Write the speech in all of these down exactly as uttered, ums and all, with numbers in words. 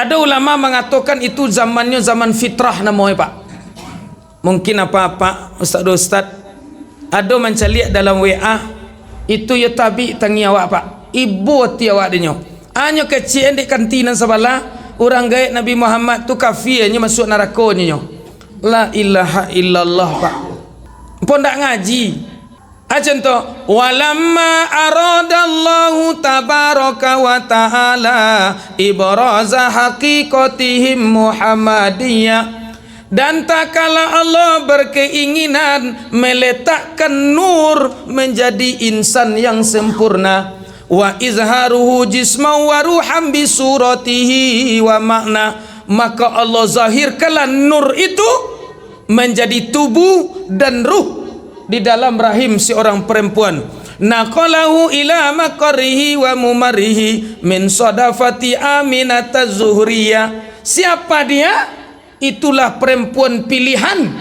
Ado ulama mangatokan itu zamannyo zaman fitrah namonyo, Pak. Mungkin apak-apak, ustaz-ustaz, ado mancaliak dalam W A, itu yo tabik tangih awak, Pak. Ibo ati awak dinyo. Anyo kecek dek kanti nan sabalah, urang gaek Nabi Muhammad tu kafir, nyo masuak narako nyo. La ilaha illallah, Pak. Apo ndak ngaji? Ah, contoh, "Walamma aradallahu tabaraka wa ta'ala ibraza haqiqatihim Muhammadiyah." Dan tatkala Allah berkeinginan meletakkan nur menjadi insan yang sempurna, "wa izharuhu jisman wa ruhan bi suratihi wa makna," maka Allah zahirkanlah nur itu menjadi tubuh dan ruh di dalam rahim seorang perempuan. Naqalahu ila maqarrihi wa mumarrihi min sadafati Aminata Zuhriyah. Siapa dia? Itulah perempuan pilihan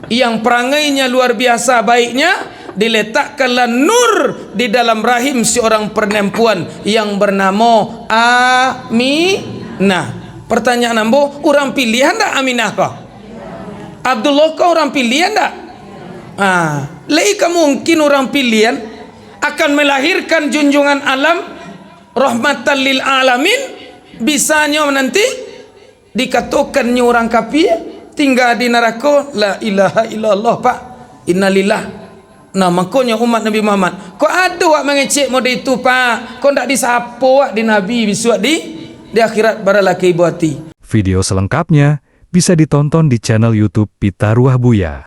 yang perangainya luar biasa baiknya, diletakkanlah nur di dalam rahim seorang perempuan yang bernamo Aminah. Pertanyaan ambo, urang pilihan ndak Aminah ko? Abdullah ko urang pilihan ndak? Ah, lai ka mungkin urang pilihan akan melahirkan junjungan alam, rahmatan lil alamin, bisanyo nanti dikatokan nyo urang kafir, tingga di narako, la ilaha illallah, Pak. Innalillah. Nah, makonyo umat Nabi Muhammad, kok ado wak mangecek mode itu, Pak? Kok ndak disapo wak di Nabi bisuak di, di akhirat, baralakei ibo ati. Video selengkapnya bisa ditonton di channel YouTube Pitaruah Buya.